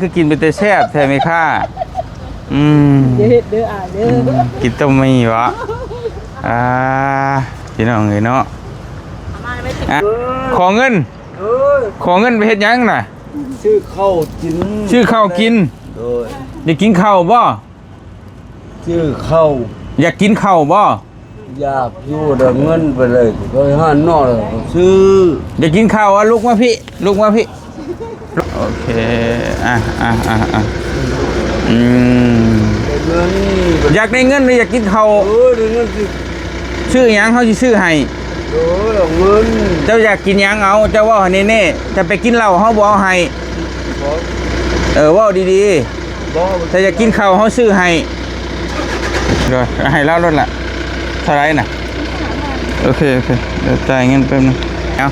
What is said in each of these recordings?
ຄືກິນເປັນຕາແຊບແທ້ແມ່ຄ້າ. ອືມ ຢ່າເຮັດເດີອ້າຍເດີ. ອືມ ກິນຕົ້ມໝີ່ບໍ? ອ່າ ພີ່ນ້ອງເອີຍເນາະ. ອ່ະ ຂໍເງິນ ເອີ ຂໍເງິນໄປເຮັດຫຍັງນະ? ຊື້ເຂົ້າກິນ. ຊື້ເຂົ້າກິນ. ໂດຍ. ຢາກກິນເຂົ້າບໍ? ຊື້ເຂົ້າ. ຢາກກິນເຂົ້າບໍ? ຢາກຢູ່ ໄດ້ເງິນໄປເລີຍ ໄປຮ້ານນອກແລ້ວກໍຊື້. ຢາກກິນເຂົ້າ ອະ ລຸກມາພີ້ ລຸກມາພີ້. ໂອເຄ ອ່ະ ອ່ະ ອ່ະ ອ່ະ ອືມ ໄດ້ເງິນ. ຢາກໄດ້ເງິນຫຼືຢາກກິນເຂົ້າ? ເອີ ໄດ້ເງິນຊິ ຊື້ຫຍັງ ເຮົາຊິຊື້ໃຫ້. ໂອ້ຍ ເອົາເງິນ. ເຈົ້າຢາກກິນຫຍັງເອົາ ເຈົ້າເວົ້າໃຫ້ແນ່ໆ. ຈະໄປກິນເຫຼົ້າ ເຮົາບໍ່ເອົາໃຫ້. ບໍ່. ເອີ ເວົ້າດີໆ. ບໍ່. ຖ້າຢາກກິນເຂົ້າ ເຮົາຊື້ໃຫ້. ໂດຍ ໃຫ້ລາວໂລດລະ. ເທົ່າໃດນະ? ໂອເຄ ໂອເຄ ດຽວຈ່າຍເງິນແປັບໜຶ່ງ. ເອົາ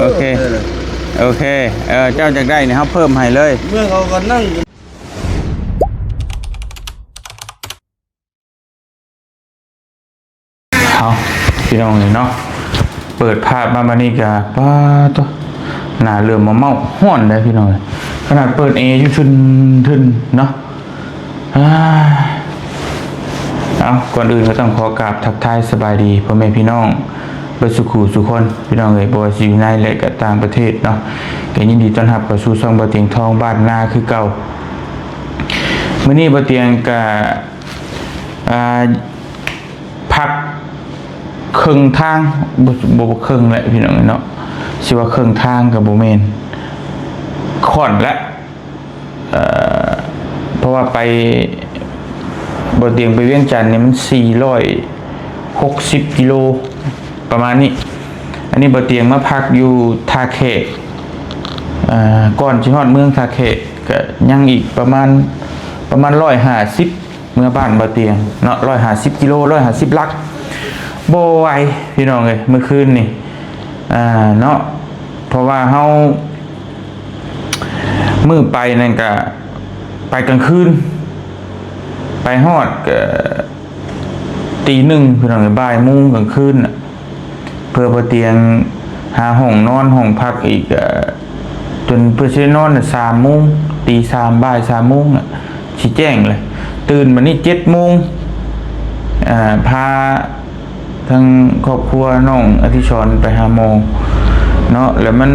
ໂອເຄ ເອີ ໂອເຄ ເອີ ເຈົ້າຢາກໄດ້ນີ້ ເຮົາເພີ່ມໃຫ້ເລີຍ. ເມືອເຂົາກໍນັ່ງ. ເອົາ ພີ່ນ້ອງເອີຍເນາະ ເປີດພາບມາບາດນີ້ກະ ປາໂຕ ໜ້າເລີ່ມມາເມົາ ຮ້ອນເດ້ພີ່ນ້ອງເອີຍ. ຂະໜາດເປີດແອຢູ່ທຶນໆເນາະ. ອາ ເອົາ ກ່ອນອື່ນກໍຕ້ອງຂໍກາບທັກທາຍສະບາຍດີພໍ່ແມ່ພີ່ນ້ອງເບິດສູ່ຄູ່ສູ່ຄົນ ພີ່ນ້ອງເອີຍ ບໍ່ວ່າຊິຢູ່ໃນ ແລະ ກໍຕ່າງປະເທດເນາະ. ກໍຍິນດີຕ້ອນຮັບເຂົ້າສູ່ຊ່ອງບ່າວຕຽງທອງບ້ານນາຄືເກົ່າ. ມື້ນີ້ບ່າວຕຽງກະ ອ່າ ພັກເຄິ່ງທາງ ບໍ່ ບໍ່ເຄິ່ງແຫຼະພີ່ນ້ອງເນາະ. ຊິວ່າເຄິ່ງທາງກໍບໍ່ແມ່ນ ຂ້ອນແຫຼະ. ເອີ ເພາະວ່າໄປ ບ່າວຕຽງໄປວຽງຈັນນີ້ມັນສີ່ຮ້ອຍຫົກສິບກິໂລ ປະມານນີ້. ອັນນີ້ບ່າວຕຽງມາພັກຢູ່ທ່າແຂກ ເອີ ກ່ອນຊິຮອດເມືອງທ່າແຂກກໍຍັງອີກປະມານ ປະມານຮ້ອຍຫ້າສິບ ເມືອບ້ານບ່າວຕຽງເນາະ ຮ້ອຍຫ້າສິບກິໂລ ຮ້ອຍຫ້າສິບຫຼັກ ບໍ່ໄຫວພີ່ນ້ອງເອີຍ ມື້ຄືນນີ້ ອ່າ ເນາະ. ເພາະວ່າເຮົາ ມື້ໄປນັ້ນກະໄປກາງຄືນ ໄປຮອດກະຕີໜຶ່ງ ພີ່ນ້ອງເອີຍ ບ່າຍໂມງກາງຄືນນະ. ເພື່ອບ່າວຕຽງຫາຫ້ອງນອນຫ້ອງພັກອີກ ເອີ ຈົນເພື່ອຊິໄດ້ນອນນະ ສາມໂມງ ຕີສາມ ບ່າຍສາມໂມງນະ ຊິແຈ້ງແຫຼະ. ຕື່ນບັດນີ້ເຈັດໂມງ ເອີ ພາທັງຄອບຄົວນ້ອງອະທິສອນໄປຫາໝໍເນາະ ແລ້ວມັນ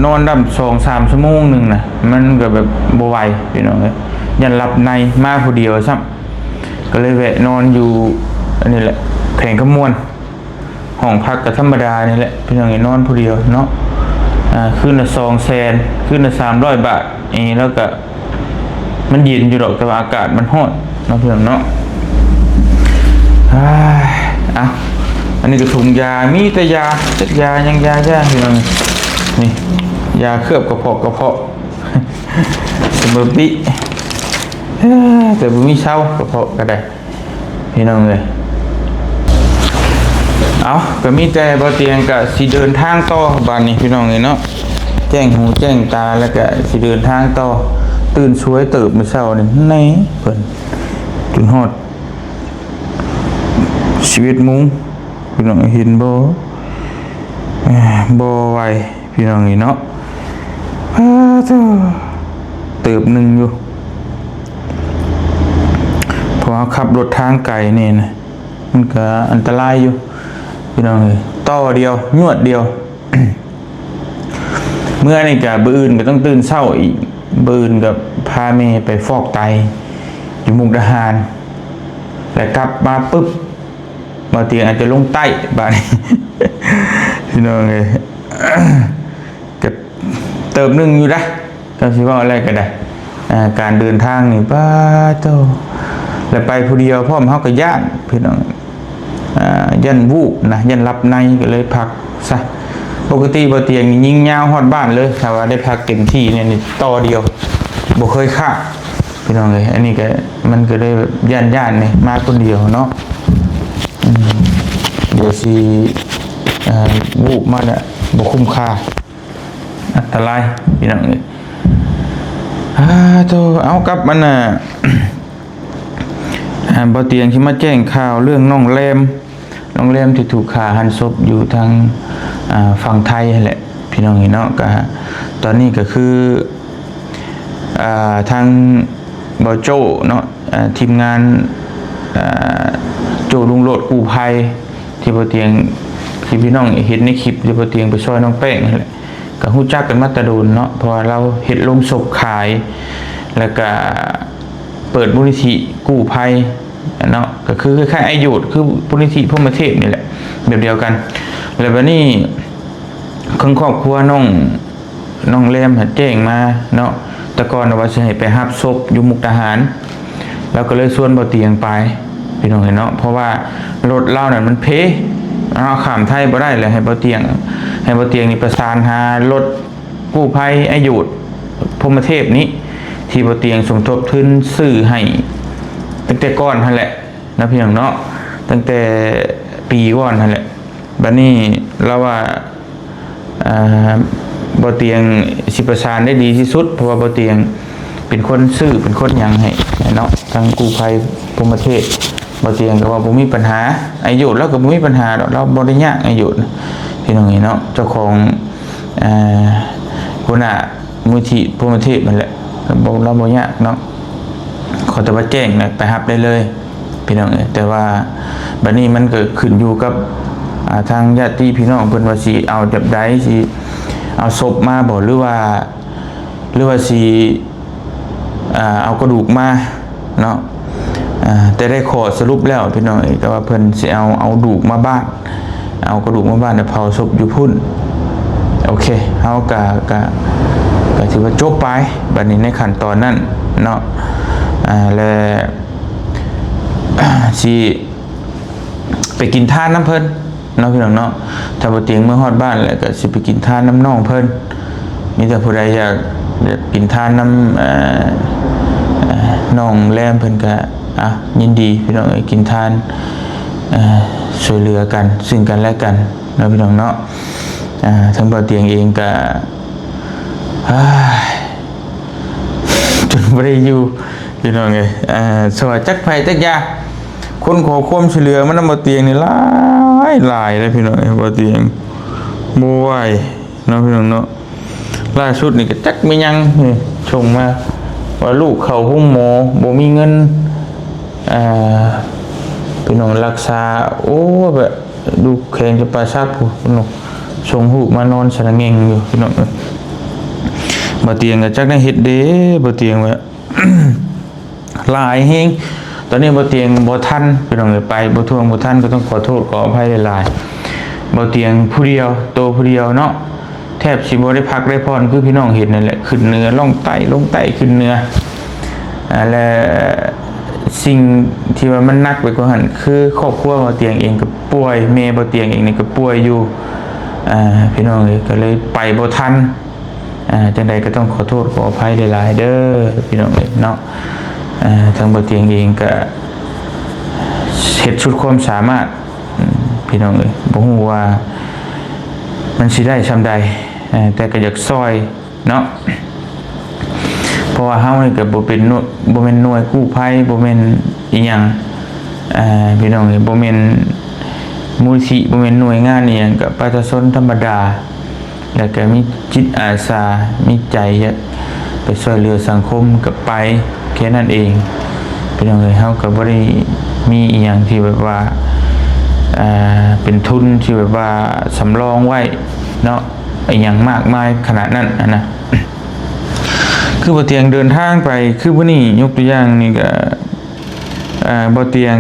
ນອນດຳສອງສາມຊົ່ວໂມງໜຶ່ງນະ ມັນກໍແບບບໍ່ໄຫວພີ່ນ້ອງເອີຍ ຢ້ານຫຼັບໃນ ມາຜູ້ດຽວຊ້ຳ ກໍເລີຍແວະນອນຢູ່ອັນນີ້ແຫຼະ ແຂວງຄຳມ່ວນ. ຫ້ອງພັກກໍທຳມະດານີ້ແຫຼະ ພີ່ນ້ອງເອີຍ ນອນຜູ້ດຽວເນາະ. ອ່າ ຄືນລະສອງແສນ ຄືນລະສາມຮ້ອຍບາດ ເອີ ແລ້ວກໍມັນເຢັນຢູ່ດອກ ແຕ່ວ່າອາກາດມັນຮ້ອນເນາະ ພີ່ນ້ອງເນາະ. ເອີຍ ເອົາ ອັນນີ້ກໍຖົງຢາ ມີແຕ່ຢາ ຈັກຢາຫຍັງ ຢາ ຢາ ພີ່ນ້ອງ. ນີ້ ຢາເຄືອບກະເພາະ ກະເພາະ ສະເມີປິ ເອີ ແຕ່ບໍ່ມີເຊົາ ກະເພາະກໍໄດ້ ພີ່ນ້ອງເອີຍ. ເອົາ ກໍມີແຕ່ບ່າວຕຽງກໍຊິເດີນທາງຕໍ່ບາດນີ້ ພີ່ນ້ອງເອີຍເນາະ ແຈ້ງຫູແຈ້ງຕາ ແລ້ວກໍຊິເດີນທາງຕໍ່. ຕື່ນສວຍເຕີບມື້ເຊົ້ານີ້ ແນ່ ເພິ່ນ ຈົນຮອດສິບເອັດໂມງ ພີ່ນ້ອງເຫັນບໍ່? ເອີ ບໍ່ໄຫວ ພີ່ນ້ອງເອີຍເນາະ. ປາໂທ້ ເຕີບໜຶ່ງຢູ່ ເພາະວ່າເຮົາຂັບລົດທາງໄກນີ້ນະ ມັນກະອັນຕະລາຍຢູ່ ພີ່ນ້ອງເອີຍ. ຕໍ່ດຽວ ຍວດດຽວ ເມື່ອນີ້ກະມື້ອື່ນກໍຕ້ອງຕື່ນເຊົ້າອີກ ມື້ອື່ນກໍພາແມ່ໄປຟອກໄຕຢູ່ມຸກດາຫານ ແລ້ວກັບມາປຶບ ບ່າວຕຽງອາດຈະລົງໃຕ້ບາດນີ້ ພີ່ນ້ອງເອີຍ. ກໍເຕີບໜຶ່ງຢູ່ນະ ກໍຊິເວົ້າແລ້ວກໍໄດ້ ອ່າ ການເດີນທາງນີ້ ປາໂທ້ ແລ້ວໄປຜູ້ດຽວພ້ອມ ເຮົາກໍຢ້ານ ພີ່ນ້ອງ ອ່າ ຢ້ານວູບນະ ຢ້ານຫຼັບໃນ ກໍເລີຍພັກຊະ. ປົກກະຕິບ່າວຕຽງນີ້ຍິງຍາວຮອດບ້ານເລີຍ ຖ້າວ່າໄດ້ພັກເຕັມທີ່ນີ້ ນີ້ຕໍ່ດຽວ ບໍ່ເຄີຍຂາດ ພີ່ນ້ອງເອີຍ. ອັນນີ້ກໍ ມັນກໍເລີຍແບບຢ້ານໆ ນີ້ ມາຄົນດຽວເນາະ. ອືມ ດຽວຊິ ເອີ ວູບມາແລ້ວບໍ່ຄຸ້ມຄ່າ ອັນຕະລາຍ ພີ່ນ້ອງເອີຍ. ອາໂທ້ ເອົາ ກັບອັນນ່າ ອ່າ ບ່າວຕຽງຊິມາແຈ້ງຂ່າວເລື່ອງນ້ອງແລມ ນ້ອງແລມທີ່ຖືກຂ້າຫັນສົບຢູ່ທາງ ອ່າ ຝັ່ງໄທຫັ້ນແຫຼະ ພີ່ນ້ອງເອີຍເນາະ. ກະຕອນນີ້ກໍຄື ອ່າ ທາງບ່າວໂຈ້ເນາະ ອ່າ ທີມງານ ອ່າ ໂຈ້ລຸງໂລດກູ້ໄພ ທີ່ບ່າວຕຽງ ທີ່ພີ່ນ້ອງເຫັນໃນຄລິບ ທີ່ບ່າວຕຽງໄປຊ່ອຍນ້ອງແປ້ງນັ້ນແຫຼະ ກໍຮູ້ຈັກກັນມາແຕ່ດົນເນາະ ເພາະວ່າລາວເຮັດໂລງສົບຂາຍ ແລ້ວກໍເປີດມູນນິທິກູ້ໄພເນາະ ກໍຄືຄ້າຍໆອ້າຍໂຫຍດ ຄືມູນນິທິພົມມະເທບນີ້ແຫຼະ ແບບດຽວກັນ. ແລ້ວບັດນີ້ ເຊິ່ງຄອບຄົວນ້ອງ ນ້ອງແລມຫັ້ນແຈ້ງມາເນາະ ແຕ່ກ່ອນວ່າຊິໃຫ້ໄປຮັບສົບຢູ່ມຸກດາຫານ ລາວກໍເລີຍຊວນບ່າວຕຽງໄປ ພີ່ນ້ອງເອີຍເນາະ ເພາະວ່າລົດລາວນັ້ນມັນເພເນາະ ຂ້າມໄທບໍ່ໄດ້ ແລ້ວໃຫ້ບ່າວຕຽງ ໃຫ້ບ່າວຕຽງນີ້ປະສານຫາລົດກູ້ໄພອ້າຍໂຫຍດພົມມະເທບນີ້ ທີ່ບ່າວຕຽງສົມທົບທຶນຊື້ໃຫ້ຕັ້ງແຕ່ກ່ອນຫັ້ນແຫຼະເນາະ ພີ່ນ້ອງເນາະ ຕັ້ງແຕ່ປີກ່ອນຫັ້ນແຫຼະ. ບັດນີ້ລາວວ່າ ອ່າ ບ່າວຕຽງຊິປະສານໄດ້ດີທີ່ສຸດ ເພາະວ່າບ່າວຕຽງເປັນຄົນຊື້ ເປັນຄົນຫຍັງໃຫ້ເນາະ ທາງກູ້ໄພພົມມະເທບ ບ່າວຕຽງກໍວ່າບໍ່ມີບັນຫາ ອ້າຍໂຫຍດລາວກໍບໍ່ມີບັນຫາດອກ ລາວບໍ່ໄດ້ຍາກ ອ້າຍໂຫຍດ ພີ່ນ້ອງເອີຍເນາະ ເຈົ້າຂອງ ອ່າ ຫົວໜ້າມູນນິທິພົມມະເທບນັ້ນແຫຼະ ລາວບໍ່ ລາວບໍ່ຍາກເນາະ ຂໍແຕ່ວ່າແຈ້ງແລ້ວໄປຮັບໄດ້ເລີຍ ພີ່ນ້ອງເອີຍ ແຕ່ວ່າບັດນີ້ມັນກໍຂຶ້ນຢູ່ກັບ ອ່າ ທາງຍາດຕິພີ່ນ້ອງເພິ່ນວ່າຊິເອົາແບບໃດ ຊິເອົາສົບມາບໍ່ ຫຼືວ່າ ຫຼືວ່າຊິ ອ່າ ເອົາກະດູກມາເນາະ ອ່າ ແຕ່ໄດ້ຂໍ້ສະຫຼຸບແລ້ວ ພີ່ນ້ອງເອີຍ ແຕ່ວ່າເພິ່ນຊິເອົາ ເອົາດູກມາບ້ານ ເອົາກະດູກມາບ້ານແລ້ວເຜົາສົບຢູ່ພຸ້ນ ໂອເຄ ເຮົາກະ ກະ ກະຖືວ່າຈົບໄປ ບັດນີ້ໃນຂັ້ນຕອນນັ້ນເນາະ ອ່າ ແລະ ຊິໄປກິນທານນຳເພິ່ນເນາະ ພີ່ນ້ອງເນາະ ຖ້າບໍ່ຕຽງເມືອຮອດບ້ານແລ້ວກະຊິໄປກິນທານນຳນ້ອງເພິ່ນ ມີແຕ່ຜູ້ໃດຢາກ ຢາກກິນທານນຳ ເອີ ເອີ ນ້ອງແລມເພິ່ນກະ ອ່າ ຍິນດີ ພີ່ນ້ອງເອີຍ ກິນທານ ເອີ ຊ່ວຍເຫຼືອກັນ ຊຶ່ງກັນແລະກັນເນາະ ພີ່ນ້ອງເນາະ ອ່າ ທາງບ່າວຕຽງເອງກະ ເອີຍ ຈົນບໍ່ໄດ້ຢູ່ ພີ່ນ້ອງເອີຍ ເອີ ຊ່ອຍຈັກໃຜຈັກຢ່າ ຄົນຂໍຄວາມຊ່ວຍເຫຼືອມານຳບ່າວຕຽງນີ້ຫຼາຍໆເດ້ ພີ່ນ້ອງເອີຍ ບ່າວຕຽງບໍ່ໄຫວເນາະ ພີ່ນ້ອງເນາະ ລ່າສຸດນີ້ກໍຈັກແມ່ນຫຍັງນີ້ສົ່ງມາ ວ່າລູກເຂົ້າໂຮງໝໍ ບໍ່ມີເງິນ ອ່າ ພີ່ນ້ອງ ລັກສາ ໂອ້ ແບບ ຢູ່ແຂວງຈຳປາສັກພຸ້ນ ສົ່ງຮູບມານອນສະນະແງ່ງຢູ່ ພີ່ນ້ອງເອີຍ ບ່າວຕຽງກໍຈັກແນວເຮັດເດ້ ບ່າວຕຽງວ່າ ຫຼາຍແຮງ ຕອນນີ້ບ່າວຕຽງບໍ່ທັນ ພີ່ນ້ອງເອີຍ ໄປບໍ່ທ່ວງບໍ່ທັນ ກໍຕ້ອງຂໍໂທດຂໍອະໄພຫຼາຍໆ ບ່າວຕຽງຜູ້ດຽວ ໂຕຜູ້ດຽວເນາະ ແທບຊິບໍ່ໄດ້ພັກໄດ້ຜ່ອນ ຄືພີ່ນ້ອງເຫັນນັ້ນແຫຼະ ຂຶ້ນເໜືອລົງໃຕ້ ລົງໃຕ້ຂຶ້ນເໜືອ ອ່າ ແລະ ສິ່ງທີ່ວ່າມັນໜັກໄປກວ່າຫັ້ນ ຄືຄອບຄົວບ່າວຕຽງເອງກໍປ່ວຍ ແມ່ບ່າວຕຽງເອງນີ້ກໍປ່ວຍຢູ່ ອ່າ ພີ່ນ້ອງເອີຍ ກໍເລີຍໄປບໍ່ທັນ ອ່າ ຈັ່ງໃດກໍຕ້ອງຂໍໂທດຂໍອະໄພຫຼາຍໆເດີ ພີ່ນ້ອງເອີຍເນາະ ອ່າ ທາງບ່າວຕຽງເອງກໍເຮັດສຸດຄວາມສາມາດ ອືມ ພີ່ນ້ອງເອີຍ ບໍ່ຮູ້ວ່າມັນຊິໄດ້ຊ່ຳໃດ ເອີ ແຕ່ກໍຢາກຊ່ອຍ ເນາະ ເພາະວ່າເຮົານີ້ກໍບໍ່ເປັນໜ່ວຍ ບໍ່ແມ່ນໜ່ວຍກູ້ໄພ ບໍ່ແມ່ນອີ່ຫຍັງ ເອີ ພີ່ນ້ອງເອີຍ ບໍ່ແມ່ນມູນນິທິ ບໍ່ແມ່ນໜ່ວຍງານອີ່ຫຍັງ ກໍປະຊາຊົນທຳມະດາ ແລ້ວກໍມີຈິດອາສາ ມີໃຈຢາກໄປຊ່ວຍເຫຼືອສັງຄົມ ກໍໄປ ແຄ່ນັ້ນເອງ ພີ່ນ້ອງເອີຍ ເຮົາກໍບໍ່ໄດ້ມີອີ່ຫຍັງທີ່ແບບວ່າ ເປັນທຶນທີ່ແບບວ່າສຳລອງໄວ້ເນາະ ອີ່ຫຍັງມາກມາຍຂະໜາດນັ້ນຫັ້ນນະ ຄືບ່າວຕຽງເດີນທາງໄປ ຄືມື້ນີ້ຍົກຕົວຢ່າງນີ້ກະ ອ່າ ບ່າວຕຽງ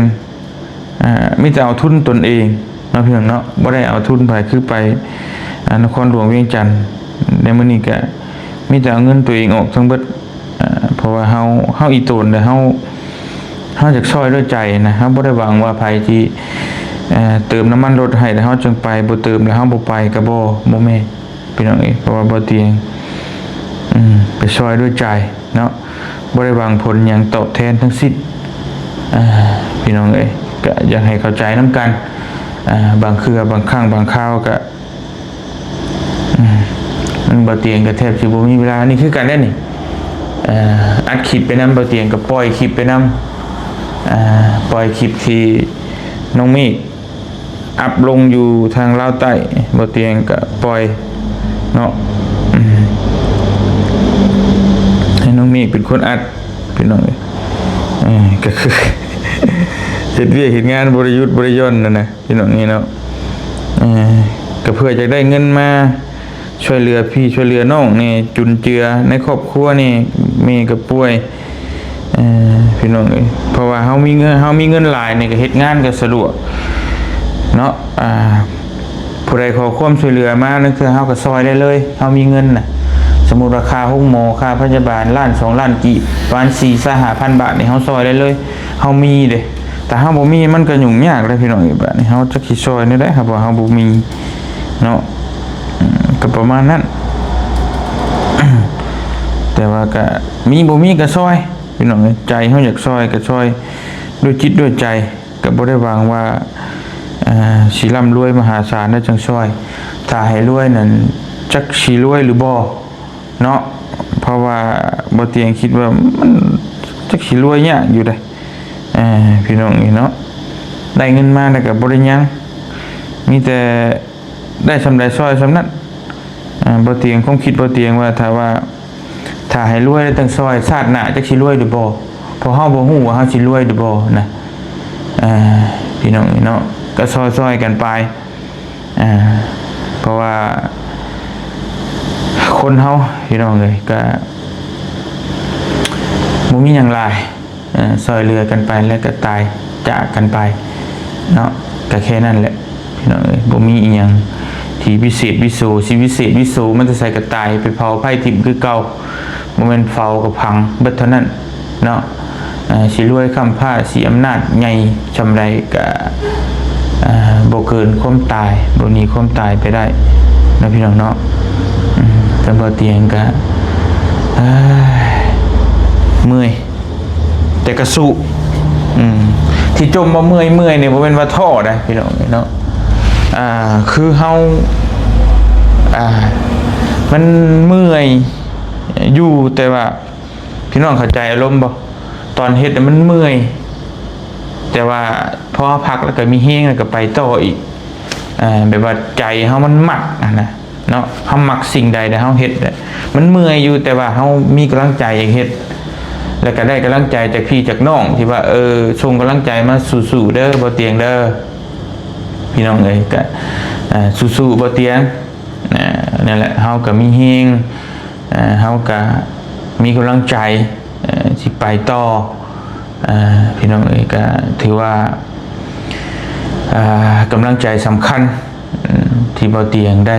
ອ່າ ມີແຕ່ເອົາທຶນຕົນເອງເນາະ ພີ່ນ້ອງເນາະ ບໍ່ໄດ້ເອົາທຶນໃຜ ຄືໄປ ອ່າ ນະຄອນຫຼວງວຽງຈັນ ໃນມື້ນີ້ກະມີແຕ່ເອົາເງິນຕົວເອງອອກທັງເບິດ ອ່າ ເພາະວ່າເຮົາ ເຮົາອີ່ຕົນເດ້ ເຮົາ ເຮົາຢາກຊ່ອຍດ້ວຍໃຈນະ ເຮົາບໍ່ໄດ້ຫວັງວ່າໃຜຊິ ເອີ ເຕີມນ້ຳມັນລົດໃຫ້ແລ້ວເຮົາຈຶ່ງໄປ ບໍ່ເຕີມແລ້ວເຮົາບໍ່ໄປກໍບໍ່ ບໍ່ແມ່ນ ພີ່ນ້ອງເອີຍ ເພາະວ່າບ່າວຕຽງ ອືມ ໄປຊ່ອຍດ້ວຍໃຈເນາະ ບໍ່ໄດ້ຫວັງຜົນຫຍັງຕອບແທນທັງສິ້ນ ອ່າ ພີ່ນ້ອງເອີຍ ກະຢາກໃຫ້ເຂົ້າໃຈນຳກັນ ອ່າ ບາງເທື່ອ ບາງຄັ້ງ ບາງຄາວກະ ອືມ ມັນ ບ່າວຕຽງກໍແທບຊິບໍ່ມີເວລາ ນີ້ຄືກັນເດ້ນີ້ ເອີ ອັດຄລິບໄປນຳ ບ່າວຕຽງກໍປ່ອຍຄລິບໄປນຳ ອ່າ ປ່ອຍຄລິບທີ່ນ້ອງເມກອັບລົງຢູ່ທາງລາວໃຕ້ ບ່າວຕຽງກໍປ່ອຍເນາະ ອືມ ໃຫ້ນ້ອງເ ນີ້ເປັນຄົນອັດ ພີ່ນ້ອງເອີຍ. ເອີ ກໍຄືເຮັດວຽກເຮັດງານບໍ່ໄດ້ຢຸດບໍ່ໄດ້ຢ່ອນນັ້ນນະ ພີ່ນ້ອງເອີຍເນາະ. ເອີ ກໍເພື່ອຢາກໄດ້ເງິນມາຊ່ວຍເຫຼືອພີ່ຊ່ວຍເຫຼືອນ້ອງແດ່ ຈຸນເຈືອໃນຄອບຄົວແດ່. ແມ່ກໍປ່ວຍ ເອີ ພີ່ນ້ອງເອີຍ ເພາະວ່າເຮົາມີເງິນ ເຮົາມີເງິນຫຼາຍນີ້ກໍເຮັດງານກໍສະດວກເນາະ. ອ່າ ຜູ້ໃດຂໍຄວາມຊ່ວຍເຫຼືອມາ ລາງເທື່ອເຮົາກໍຊ່ອຍໄດ້ເລີຍ ເຮົາມີເງິນນະ. ສົມມຸດວ່າຄ່າໂຮງໝໍ ຄ່າພະຍາບານ ລ້ານສອງລ້ານກີບ ປະມານສີ່ຫ້າພັນບາດນີ້ ເຮົາຊ່ອຍໄດ້ເລີຍ ເຮົາມີເດ້. ແຕ່ເຮົາບໍ່ມີ ມັນກໍຫຍຸ້ງຍາກເດ້ ພີ່ນ້ອງເອີຍ. ບາດນີ້ເຮົາຈັກຊິຊ່ອຍແນວໃດ ເພາະວ່າເຮົາບໍ່ມີເນາະ. ອືມ ກໍປະມານນັ້ນ ແຕ່ວ່າກໍມີບໍ່ມີກໍຊ່ອຍ ພີ່ນ້ອງເອີຍ. ໃຈເຮົາຢາກຊ່ອຍກໍຊ່ອຍດ້ວຍຈິດດ້ວຍໃຈ ກໍບໍ່ໄດ້ຫວັງວ່າ ເອີ ຊິລ່ຳລວຍມະຫາສານແລ້ວຈັ່ງຊ່ອຍ. ຖ້າໃຫ້ລວຍນັ້ນ ຈັກຊິລວຍຫຼືບໍ່ເນາະ ເພາະວ່າບໍ່ຕຽງຄິດວ່າມັນຈັກຊິລວຍຍາກຢູ່ເດ້ ເອີ ພີ່ນ້ອງເອີຍເນາະ. ໄດ້ເງິນມາແລ້ວກໍບໍ່ໄດ້ຫຍັງ ມີແຕ່ໄດ້ສ່ຳໃດຊ່ອຍສ່ຳນັ້ນ. ເອີ ບໍ່ຕຽງ ຄວາມຄິດບໍ່ຕຽງວ່າ ຖ້າວ່າ ຖ້າໃຫ້ລວຍແລ້ວຕ້ອງຊ່ອຍ ຊາດໜ້າຈັກຊິລວຍຫຼືບໍ່ ເພາະເຮົາບໍ່ຮູ້ວ່າເຮົາຊິລວຍຫຼືບໍ່ນະ. ເອີ ພີ່ນ້ອງເອີຍເນາະ ກໍຊ່ອຍໆກັນໄປ. ເອີ ເພາະວ່າຄົນເຮົາ ພີ່ນ້ອງເອີຍ ກໍບໍ່ມີຫຍັງຫຼາຍ ເອີ ຊ່ອຍເຫຼືອກັນໄປແລ້ວກໍຕາຍຈາກກັນໄປເນາະ. ກໍແຄ່ນັ້ນແຫຼະ ພີ່ນ້ອງເອີຍ ບໍ່ມີອີ່ຫຍັງທີ່ວິເສດວິໂສ. ຊິວິເສດວິໂສມາແຕ່ໃສກໍຕາຍ ໄປເຜົາໄຟຖິ້ມຄືເກົ່າ ບໍ່ແມ່ນເຜົາກໍພັງເບິດເທົ່ານັ້ນເນາະ. ເອີ ຊິລວຍຄ້ຳຟ້າ ຊິອຳນາດໃຫຍ່ສ່ຳໃດກໍ ເອີ ບໍ່ເກີນຄວາມຕາຍ ບໍ່ໜີຄວາມຕາຍໄປໄດ້ເນາະ ພີ່ນ້ອງເນາະ. ອືມ ແຕ່ບໍ່ຕຽງກໍ ເອີ ເມື່ອຍ ແຕ່ກໍສູ້. ອືມ ທີ່ຈົ່ມວ່າເມື່ອຍໆນີ້ ບໍ່ແມ່ນວ່າທໍ້ໃດ໋ ພີ່ນ້ອງເອີຍເນາະ. ອ່າ ຄືເຮົາ ອ່າ ມັນເມື່ອຍຢູ່ ແຕ່ວ່າ ພີ່ນ້ອງເຂົ້າໃຈອາລົມບໍ່? ຕອນເຮັດນະມັນເມື່ອຍ ແຕ່ວ່າພໍເຮົາພັກແລ້ວກໍມີແຮງ ແລ້ວກໍໄປຕໍ່ອີກ. ເອີ ແບບວ່າໃຈເຮົາມັນມັກຫັ້ນນະເນາະ ເຮົາມັກສິ່ງໃດແລ້ວເຮົາເຮັດ ມັນເມື່ອຍຢູ່ ແຕ່ວ່າເຮົາມີກຳລັງໃຈຢາກເຮັດ ແລ້ວກໍໄດ້ກຳລັງໃຈຈາກພີ່ຈາກນ້ອງທີ່ວ່າ ເອີ ສົ່ງກຳລັງໃຈມາ ສູ້ໆເດີ ບໍ່ຕຽງເດີ ພີ່ນ້ອງເອີຍ. ກໍ ເອີ ສູ້ໆ ບໍ່ຕຽງ ເອີ ນັ້ນແຫຼະ ເຮົາກໍມີແຮງ ເອີ ເຮົາກໍມີກຳລັງໃຈ ເອີ ຊິໄປຕໍ່ ເອີ ພີ່ນ້ອງເອີຍ. ກໍຖືວ່າ ເອີ ກຳລັງໃຈສຳຄັນ ເອີ ທີ່ບໍ່ຕຽງໄດ້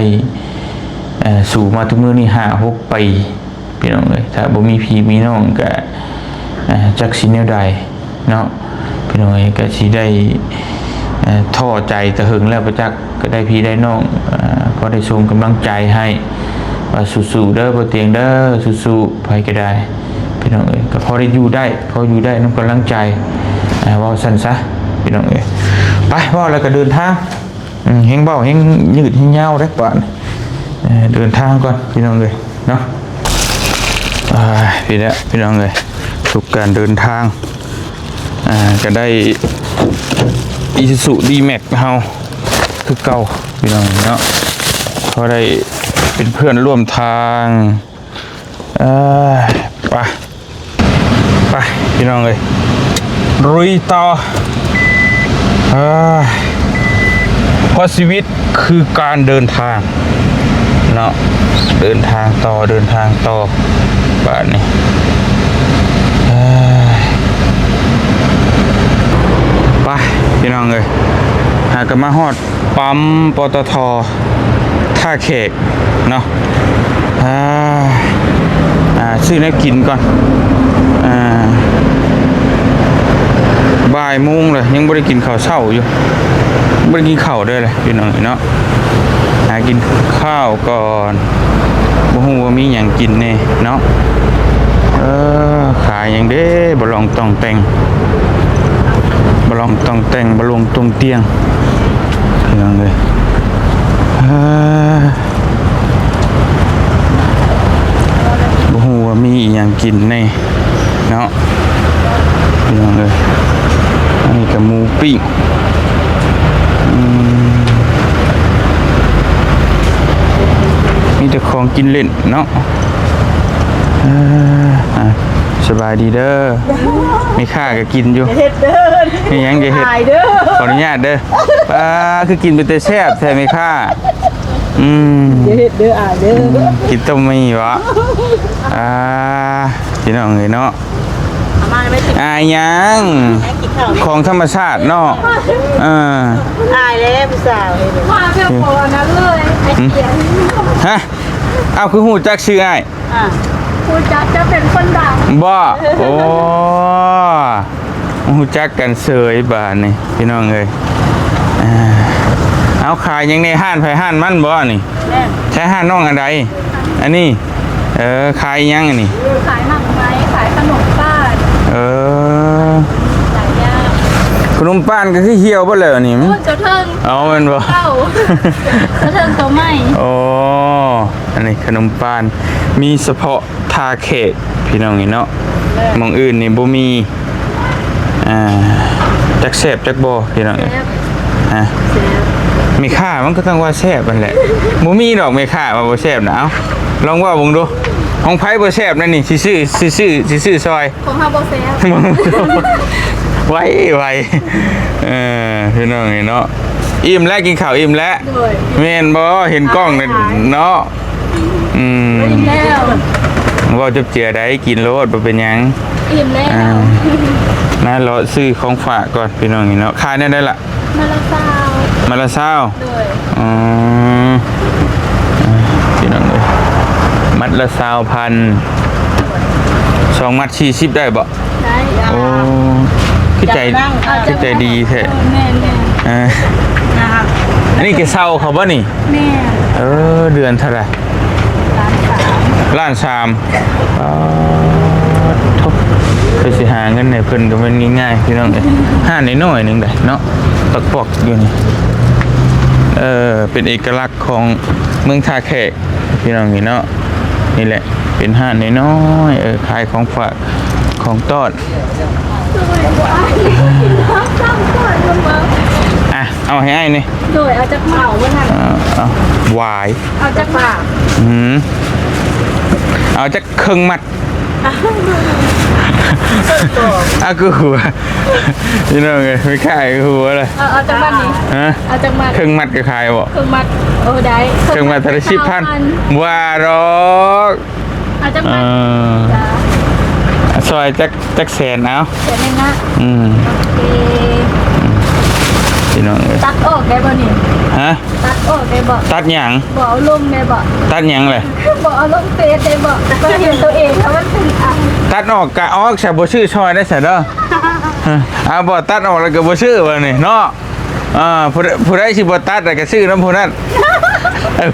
ເອີ ສູ້ມາທຸກມື້ນີ້ຫ້າຫົກປີ ພີ່ນ້ອງເອີຍ. ຖ້າບໍ່ມີພີ່ມີນ້ອງກໍ ເອີ ຈັກຊິແນວໃດ ເນາະ ພີ່ນ້ອງເອີຍ. ກໍຊິໄດ້ ເອີ ທໍ້ໃຈແຕ່ເຫິງແລ້ວປະຈັກ ກໍໄດ້ພີ່ໄດ້ນ້ອງ ເອີ ພໍໄດ້ສົ່ງກຳລັງໃຈໃຫ້ວ່າ ສູ້ໆເດີ ບໍ່ຕຽງເດີ ສູ້ໆ ໃຜກໍໄດ້ ພີ່ນ້ອງເອີຍ. ກໍພໍໄດ້ຢູ່ໄດ້ ພໍຢູ່ໄດ້ນຳກຳລັງໃຈ ເອີ ເວົ້າຊັ້ນຊະ ພີ່ນ້ອງເອີຍ. ໄປ ເວົ້າແລ້ວກໍເດີນທາງ ອືມ ແຮງເວົ້າແຮງຍືດແຮງຍາວເດ້ບາດນີ້ ເອີ ເດີນທາງກ່ອນ ພີ່ນ້ອງເອີຍເນາະ. ອ່າ ພີ້ແຫຼະ ພີ່ນ້ອງເອີຍ ທຸກການເດີນທາງ ອ່າ ກໍໄດ້ Isuzu D-Max ເຮົາຄືເກົ່າ ພີ່ນ້ອງເນາະ. ພໍໄດ້ເປັນເພື່ອນຮ່ວມທາງ ເອີ ໄປ ໄປ ພີ່ນ້ອງເອີຍ ລຸຍຕໍ່ ເອີ ເພາະຊີວິດຄືການເດີນທາງເນາະ. ເດີນທາງຕໍ່ ເດີນທາງຕໍ່ ບາດນີ້ ເອີ ໄປ ພີ່ນ້ອງເອີຍ ຫາກໍມາຮອດ ປ້ຳ ປຕທ ທ່າແຂກເນາະ. ອ່າ ອ່າ ຊື້ແນວກິນກ່ອນ ອ່າ ບ່າຍໂມງແລ້ວ ຍັງບໍ່ໄດ້ກິນເຂົ້າເຊົ້າຢູ່ ບໍ່ໄດ້ກິນເຂົ້າເດີແຫຼະ ພີ່ນ້ອງເນາະ. ຫາກິນຂ້າວກ່ອນ ບໍ່ຮູ້ວ່າມີຫຍັງກິນແດ່ເນາະ. ເອີ ຂາຍຫຍັງເດ້ ບໍ່ລອງຕ່ອງແຕ່ງ ບໍ່ລອງຕ່ອງແຕ່ງ ບໍ່ລອງຕົງຕຽງ ພີ່ນ້ອງເອີຍ. ເອີ ບໍ່ຮູ້ວ່າມີອີ່ຫຍັງກິນແດ່ເນາະ ພີ່ນ້ອງເອີຍ. ອັນນີ້ກໍໝູປີ້ງ ອືມ ມີແຕ່ຂອງກິນຫຼິ້ນເນາະ. ເອີ ເອີ ອ່ະ ສະບາຍດີເດີ ແມ່ຄ້າກໍກິນຢູ່ ຢ່າເຮັດເດີ ມີຫຍັງຢ່າເຮັດ ອາຍເດີ ຂໍອະນຸຍາດເດີ ປ້າ ຄືກິນເປັນຕາແຊບແທ້ແມ່ຄ້າ ອືມ ຢ່າເຮັດເດີ ອາຍເດີ ອືມ ກິນຕົ້ມໝີ່ບໍ ອ່າ ພີ່ນ້ອງເອີຍເນາະ ເອົາມາໄວ້ກິນ ອາຍຫຍັງ ໃຫ້ກິນເຂົ້າ ຂອງທຳມະຊາດເນາະ ເອີ ອາຍແລ້ວຜູ້ສາວ ມາແບບບໍ່ອັນນັ້ນເລີຍ ຫຶ? ຮະ? ອ້າວ ຄືຮູ້ຈັກຊື່ອ້າຍ? ອ່າ ຮູ້ຈັກ ຈະເປັນຄົນດັງ ບໍ່? ໂອ້ ຮູ້ຈັກກັນເສີຍບາດນີ້ ພີ່ນ້ອງເອີຍ ອ່າ ເອົາ ຂາຍຫຍັງແດ່? ຮ້ານໃຜຮ້ານມັນບໍ່ນີ້? ແມ່ນ ໃຊ້ຮ້ານນ້ອງອັນໃດ? ອັນນີ້ ເອີ ຂາຍອີ່ຫຍັງອັນນີ້? ຂາຍໝາກໄມ້ ຂາຍຂະໜົມປ້ານ ເອີ ຫຼາຍຢ່າງ ຂະໜົມປ້ານກໍຄືຫ່ຽວເບິດແລ້ວນີ້ ໂອ້ຍ ໂຕເທິງ ເອົາ ແມ່ນບໍ່? ເກົ່າ ໂຕເທິງໂຕໃໝ່ ໂອ້ ອັນນີ້ຂະໜົມປ້ານ ມີສະເພາະທ່າແຂກ ພີ່ນ້ອງເອີຍເນາະ ແມ່ນ ໝ່ອງອື່ນນີ້ບໍ່ມີ ອ່າ ຈັກແຊບຈັກບໍ່ ພີ່ນ້ອງເອີຍ ແຊບ ຮະ ແຊບ ແມ່ຄ້າມັນກໍຕ້ອງວ່າແຊບຫັ້ນແຫຼະ ບໍ່ມີດອກແມ່ຄ້າວ່າບໍ່ແຊບນະ ເອົ້າ ລອງເວົ້າເບິ່ງດູ ຂອງໃຜບໍ່ແຊບນະນີ້ ຊິຊື້ ຊິຊື້ ຊິຊື້ຊ່ອຍ ຂອງເຮົາບໍ່ແຊບ ໄວໆ ເອີ ພີ່ນ້ອງເອີຍເນາະ ອີ່ມແລ້ວ ກິນເຂົ້າອີ່ມແລ້ວ ໂດຍ ແມ່ນບໍ່? ເຫັນກ້ອງນັ້ນເນາະ ອືມ ອີ່ມແລ້ວ ເວົ້າຈົບເຈືອໃດ ກິນໂລດ ບໍ່ເປັນຫຍັງ ອີ່ມແລ້ວ ອ່າ ມາເລາະຊື້ຂອງຝາກກ່ອນ ພີ່ນ້ອງເອີຍເນາະ ຂາຍແນວໃດລະ? ມັດລະຊາວ ມັດລະຊາວ ໂດຍ ອືມ ພີ່ນ້ອງເອີຍ ມັດລະຊາວພັນ ສອງມັດສີ່ສິບໄດ້ບໍ່? ໄດ້ ໂອ້ ຄືໃຈ ຈັ່ງນັ້ນ ຄືໃຈດີແທ້ ເອີ ແມ່ນໆ ເອີ ອັນນີ້ກະເຊົ່າເຂົາບໍ່ນີ້? ແມ່ນ ເອີ ເດືອນເທົ່າໃດ? ລ້ານສາມ ລ້ານສາມ ປາດໂທ້ ໄປຊິຫາເງິນໃຫ້ເພິ່ນກໍແມ່ນງ່າຍໆ ພີ່ນ້ອງເອີຍ ຮ້ານນ້ອຍໆໜຶ່ງໄດ໋ເນາະ ປັອກໆຢູ່ນີ້ ເອີ ເປັນເອກະລັກຂອງເມືອງທ່າແຂກ ພີ່ນ້ອງເອີຍເນາະ ນີ້ແຫຼະ ເປັນຮ້ານນ້ອຍໆ ເອີ ຂາຍຂອງຝາກ ຂອງຕ້ອນ ອ່ະ ເອົາໃຫ້ອ້າຍນີ້ ໂດຍ ເອົາຈັກໝາກ ເອົາ ເອົາ ຫວາຍ ເອົາຈັກໝາກ ອືມ ເອົາຈັກເຄິ່ງມັດ ອາ ຄືຫົວ ພີ່ນ້ອງເອີຍ ໄມ່ຂາຍຄືຫົວເລີຍ ເອົາ ເອົາຈັກມັດນີ້ ຮະ ເອົາຈັກມັດ ເຄິ່ງມັດກໍຂາຍບໍ່ ເຄິ່ງມັດ ໂອ້ ໄດ້ ເຄິ່ງມັດເທົ່າໃດ ສິບພັນ ບໍ່ດອກ ເອົາຈັກມັດ ເອີ ຈ້າ ຊ່ອຍຈັກ ຈັກແສນ ເອົາ ແສນໜຶ່ງນະ ອືມ ໂອເຄ ພີ່ນ້ອງເອີຍ ຕັດອອກໄດ້ບໍ່ນີ້ ຮະ? ຕັດອອກໄດ້ບໍ່? ຕັດຫຍັງ? ບໍ່ເອົາລົງໄດ້ບໍ່? ຕັດຫຍັງແຫຼະ? ບໍ່ເອົາລົງເຟສໄດ້ບໍ່? ກໍເຫັນໂຕເອງແລ້ວມັນເປັນອັນ ຕັດອອກກະອອກຊະ ບໍ່ຊື້ຊ່ອຍໄດ້ຊະເດີ. ເອົາ ບໍ່ຕັດອອກແລ້ວກໍບໍ່ຊື້ບາດນີ້ເນາະ. ເອີ ຜູ້ໃດ ຜູ້ໃດຊິບໍ່ຕັດແລ້ວກໍຊື້ນຳຜູ້ນັ້ນ. ເອີ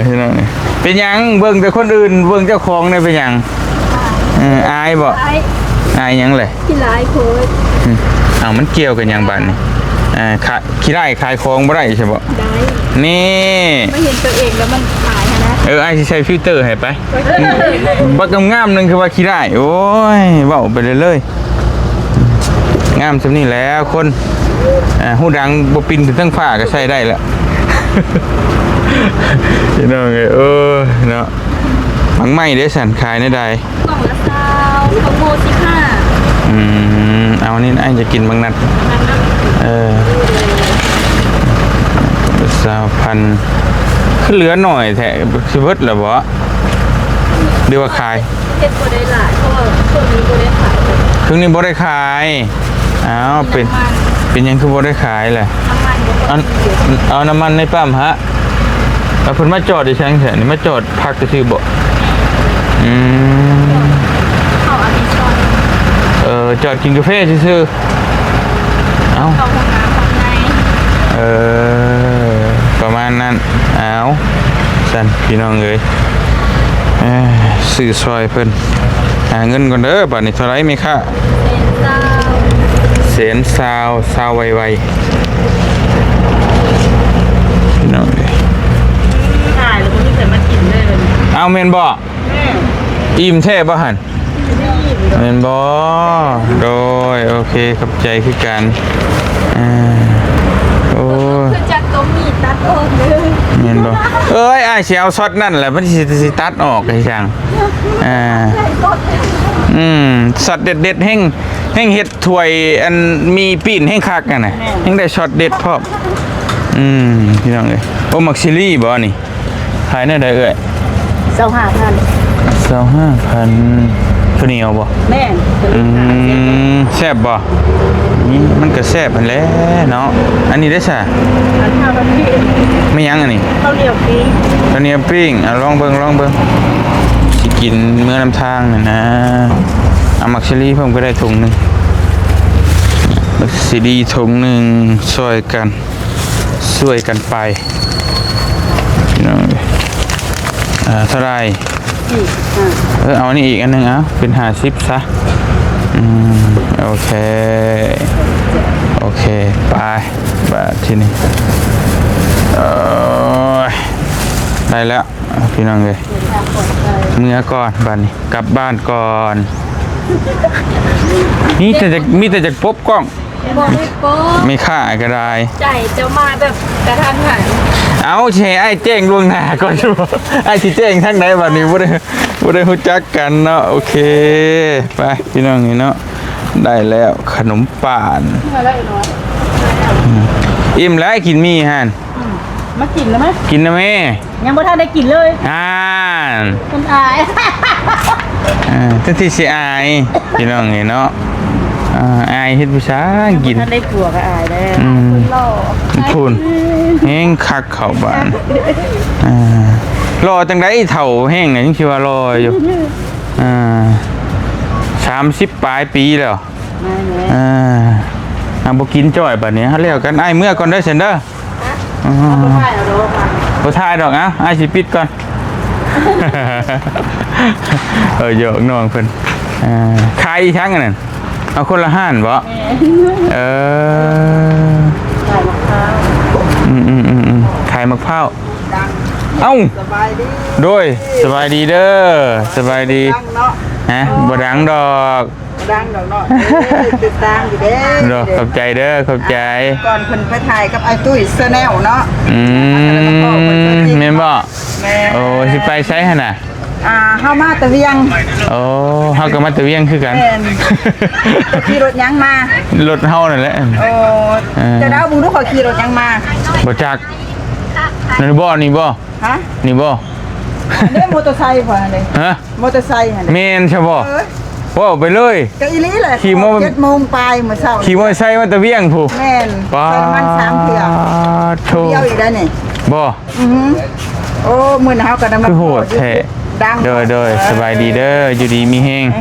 ພີ່ນ້ອງ ເປັນຫຍັງເບິ່ງແຕ່ຄົນອື່ນ ເບິ່ງເຈົ້າຂອງແດ່ເປັນຫຍັງ? ເອີ ອາຍບໍ່? ອາຍ ອາຍຫຍັງແຫຼະ? ຂີ້ຮ້າຍໂພດ. ອືມ ເອົ້າ ມັນກ່ຽວກັນຫຍັງບາດນີ້? ເອີ ຂາ ຂີ້ຮ້າຍຂາຍຂອງບໍ່ໄດ້ໃຊ່ບໍ່? ໄດ້ ນີ້ ມາເຫັນຕົວເອງແລ້ວມັນອາຍຫັ້ນນະ. ເອີ ອ້າຍຊິໃສ່ຟິວເຕີໃຫ້ໄປ. ບັກງາມໆໜຶ່ງຄືວ່າຂີ້ຮ້າຍ. ໂອ້ຍ ເວົ້າໄປເລື້ອຍໆ ງາມສ່ຳນີ້ແຫຼະຄົນ. ເອີ ຫູດັງບໍ່ປິ່ນຂຶ້ນເທິງຟ້າກໍໃສ່ໄດ້ລະ ພີ່ນ້ອງເອີຍ. ເອີ ເນາະ ໝາກໄມ້ເດ້ຊັ້ນ ຂາຍແນວໃດ? ກ່ອງລະຊາວ ຂະໂມຊິບຫ້າ. ອືມ ເອົານີ້ ອ້າຍຈະກິນບັກນັດ. ເອີ ຊາວພັນ ຄືເຫຼືອໜ້ອຍແທ້ ຊິເບິດແລ້ວບໍ່ ຫຼືວ່າຂາຍ? ເຮັດບໍ່ໄດ້ຫຼາຍ ເພາະວ່າຊ່ວງນີ້ບໍ່ໄດ້ຂາຍ. ຊ່ວງນີ້ບໍ່ໄດ້ຂາຍ. ອ້າວ ເປັນ ເປັນຫຍັງຄືບໍ່ໄດ້ຂາຍລະ? ນ້ຳມັນບໍ່ພໍ. ເອົາ ເອົານ້ຳມັນໃນປ້ຳຫະ? ເອົາ ເພິ່ນມາຈອດຢູ່ໃສແທ້ນີ້? ມາຈອດພັກຊື່ໆບໍ? ອືມ ເຂົ້າອາເມຊອນ. ເອີ ຈອດກິນກາແຟຊື່ໆ. ເອົ້າ ເຂົ້າຫ້ອງນ້ຳຂ້າງໃນ. ເອີ ປະມານນັ້ນ. ເອົາ ຊັ້ນ ພີ່ນ້ອງເອີຍ ເອີ ຊື້ຊ່ອຍເພິ່ນ. ຫາເງິນກ່ອນເດີບາດນີ້. ເທົ່າໃດແມ່ຄ້າ? ແສນຊາວ ຊາວໄວໆ ພີ່ນ້ອງເອີຍ. ຂາຍແລ້ວບໍ່ມີໃຜມາກິນເລີຍ. ເອົ້າ ແມ່ນບໍ່? ແມ່ນ. ອີ່ມແທ້ບໍ່ຫັ້ນ? ແມ່ນບໍ່? ໂດຍ ໂອເຄ ຂອບໃຈຄືກັນ. ເອີ ໂອ້ຍ ຄືຈັກຕົວມີດຕັດອອກເລີຍ. ແມ່ນບໍ່? ເອີຍ ອ້າຍຊິເອົາຊັອດນັ້ນແຫຼະ ມັນຊິ ຊິຕັດອອກໃຫ້ຊ່າງ. ອ່າ ອືມ ຊັອດເດັດໆ ແຮ່ງ ແຮ່ງເຮັດຖ້ວຍອັນໝີ່ປີ້ນແຮ່ງຄັກຫັ້ນນະ ແມ່ນ ແຮ່ງໄດ້ຊັອດເດັດພ້ອມ. ອືມ ພີ່ນ້ອງເອີຍ ໂອ້ ໝາກຊີຣີບໍ່ນີ້? ຂາຍແນວໃດເອື້ອຍ? ຊາວຫ້າພັນ ຊາວຫ້າພັນ. ເຂົ້າໜຽວບໍ່? ແມ່ນ. ອືມ ແຊບບໍ່? ນີ້ມັນກໍແຊບຫັ້ນແຫຼະເນາະ. ອັນນີ້ເດ້ຊະ? ອັນ ເຂົ້າໜຽວປີ້ງ. ແມ່ນຫຍັງອັນນີ້? ເຂົ້າໜຽວປີ້ງ. ເຂົ້າໜຽວປີ້ງ. ອ່ະ ລອງເບິ່ງ ລອງເບິ່ງ ຊິກິນເມືອນຳທາງນີ້ນະ. ເອົາໝາກຊີຣີເພີ່ມກໍໄດ້ຖົງໜຶ່ງ ໝາກຊີຣີຖົງໜຶ່ງ ຊ່ອຍກັນ ຊ່ວຍກັນໄປ ພີ່ນ້ອງເອີຍ. ອ່າ ເທົ່າໃດ? ເອີ ເອົານີ້ອີກອັນໜຶ່ງ ເອົາເປັນຫ້າສິບຊະ. ອືມ ໂອເຄ ໂອເຄ ໄປ ບາດທີນີ້ ເອີ ໄດ້ແລ້ວ ພີ່ນ້ອງເອີຍ. ເມືອກ່ອນ ບາດນີ້ກັບບ້ານກ່ອນ. ມີແຕ່ຈະ ມີແຕ່ຈະປົບກ້ອງ. ບໍ່ໄດ້ປ້ອນ ແມ່ຄ້າກໍໄດ້ ໃຈເຈົ້າມາແບບກະທັນຫັນ. ເອົ້າ ຊິໃຫ້ອ້າຍແຈ້ງລ່ວງໜ້າກ່ອນຢູ່ບໍ່? ອ້າຍຊິແຈ້ງທາງໃດບັດນີ້? ບໍ່ໄດ້ ບໍ່ໄດ້ຮູ້ຈັກກັນເນາະ. ໂອເຄ ໄປພີ່ນ້ອງນີ້ເນາະ ໄດ້ແລ້ວຂະໜົມປານ. ມາແລ້ວອີກໜ້ອຍ ອືມ ອີ່ມແລ້ວ ກິນໝີ່ຫັ້ນ. ອືມ ມາກິນແລ້ວມະ ກິນນະແມ່. ຍັງບໍ່ທັນໄດ້ກິນເລີຍ ອ່າ ມັນອາຍ ເອີ ແທນທີ່ຊິອາຍ ພີ່ນ້ອງເອີຍເນາະ. ອ່າ ອາຍເຮັດຜູ້ຊາຍກິນ ຍັງບໍ່ທັນໄດ້ຜົວກໍອາຍແລ້ວ. ອືມ ພຸ້ນ ແຮງຄັກເຂົ້າບ້ານ. ອ່າ ຫຼໍ່ຈັ່ງໃດ ເຖົ້າແຮງນະ ຍັງຊິວ່າຫຼໍ່ຢູ່. ອ່າ ສາມສິບປາຍປີແລ້ວ. ອ່າ ອ່າ ບໍ່ກິນຈ້ອຍບາດນີ້ ເອົາແລ້ວກັນ ອ້າຍເມືອກ່ອນເດີ ຊັ້ນເດີ. ຮະ? ອໍ ເອົາບໍ່ຖ່າຍເອົາດອກ ບໍ່ຖ່າຍດອກ. ເອົາ ອ້າຍຊິປິດກ່ອນ. ເອີ ຢອກນ້ອງເພິ່ນ. ອ່າ ຂາຍອີ່ຫຍັງອັນນັ້ນ? ເອົາຄົນລະຮ້ານບໍ? ແມ່ນ ເອີ ຂາຍໝາກພ້າວ. ອືມໆໆໆ ຂາຍໝາກພ້າວ. ເອົ້າ ສະບາຍດີ ໂດຍ ສະບາຍດີເດີ ສະບາຍດີ ເນາະ. ຮະ? ບໍ່ດັງດອກ ບໍ່ດັງດອກເນາະ. ເອີ ຕິດຕາມຢູ່ເດ້ ເນາະ. ຂອບໃຈເດີ ຂອບໃຈ. ກ່ອນເພິ່ນໄປຖ່າຍກັບອ້າຍຕຸ້ຍ Channel ເນາະ. ອືມ ແມ່ນບໍ່? ແມ່ນ. ໂອ້ ຊິໄປໃສຫັ້ນນະ? ອ່າ ເຮົາມາແຕ່ວຽງ. ໂອ້ ເຮົາກໍມາແຕ່ວຽງຄືກັນ. ແມ່ນ. ຂີ່ລົດຫຍັງມາ? ລົດເຮົານັ້ນແຫຼະ. ໂອ້ ເອີ ຈະເດົາເບິ່ງດູ ຂ້ອຍຂີ່ລົດຫຍັງມາ? ບໍ່ຈັກ. ນັ້ນບໍ່ ນີ້ບໍ່? ຮະ? ນີ້ບໍ່? ອັນນີ້ມໍເຕີໄຊຂ້ອຍຫັ້ນເດ້. ຮະ? ມໍເຕີໄຊຫັ້ນເດ້. ແມ່ນຊະບໍ່? ເອີ ເວົ້າໄປເລີຍ. ກໍອີ່ຫຼີແຫຼະ ຂີ່ມໍ ເຈັດໂມງປາຍມື້ເຊົ້າ ຂີ່ມໍເຕີໄຊມາແຕ່ວຽງພຸ້ນ. ແມ່ນ. ປາດ ໃສ່ນ້ຳມັນສາມເທື່ອ. ໂທ້ ດຽວອີກໄດ້ນີ້. ບໍ່? ອືຮຶ. ໂອ້ ມື້ນີ້ເຮົາກໍໄດ້ມາ ຄືໂຫດແທ້. ດັງ. ໂດຍ ໂດຍ ເອີ ສະບາຍດີເດີ ຢູ່ດີມີແຮງ. ເ